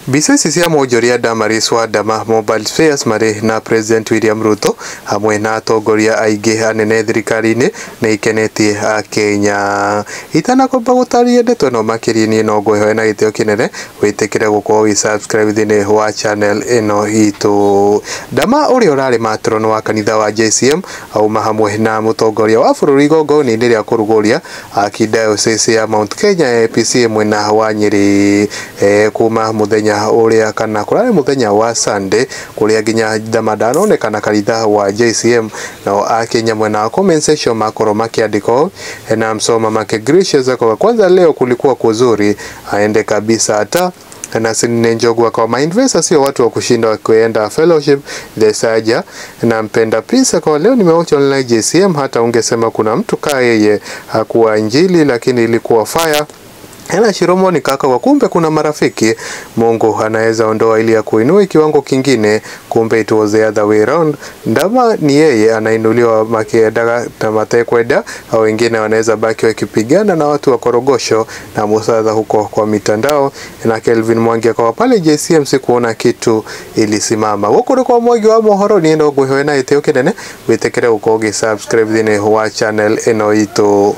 Mbica ici cia mwonjoria Damaris Wandama Mobile Spares marĩ na President William Ruto hamwe na atongoria aingĩ anene thirikari-inĩ nĩ ikenetie akenya. Itanakomba gũtarĩria ndeto ĩno makĩria, niĩ no ngwĩhoe na gĩtĩo kĩnene wĩtĩkĩre gũkorwo wĩ subscribe thĩinĩ wa channel ĩno itũ. Ndama ũrĩa ũrarĩ matron wa kanitha wa JCM auma hamwe na mũtongoria wa bũrũri igongona-inĩ rĩa kũrugũria Archdiocese ya Mount Kenya APC mwena wa Nyeri, kuma mũthenya ũrĩa kana kũrarĩ mũthenya wa Sunday kũrĩa nginya Ndama ndanonekana kanitha wa JCM. Nao akenya mwena wa comment section makorwo makiandika na msoma make Gracious kwa kwanza, leo kulikuwa kuzuri, aende kabisa hata na Sinne Njogu kwa mainvesta sio watu wa kushinda wakienda fellowship the saja na mpenda pisa kwa leo nimewacha online JCM, hata ungesema kuna mtu kaa yeye hakuwa injili lakini ilikuwa fire. Hena Shiromo ni kaka wa kumbe kuna marafiki Mungu anaweza ondoa ili ya kuinua kiwango kingine, kumbe it was the other way round. Ndama ni yeye anainuliwa makiendaga na matekwenda, au wengine wanaweza baki wakipigana na watu wa korogosho na musadha huko kwa mitandao. Na Kelvin Mwangi akawa pale JCM sikuona kitu ilisimama gũkũ kwa Mwangi wa mohoro. Niĩ no ngwĩhoe na gĩtĩo kĩnene wĩtĩkĩre gũkorwo ũgĩ subscribe thĩinĩ wa channel ĩno itũ.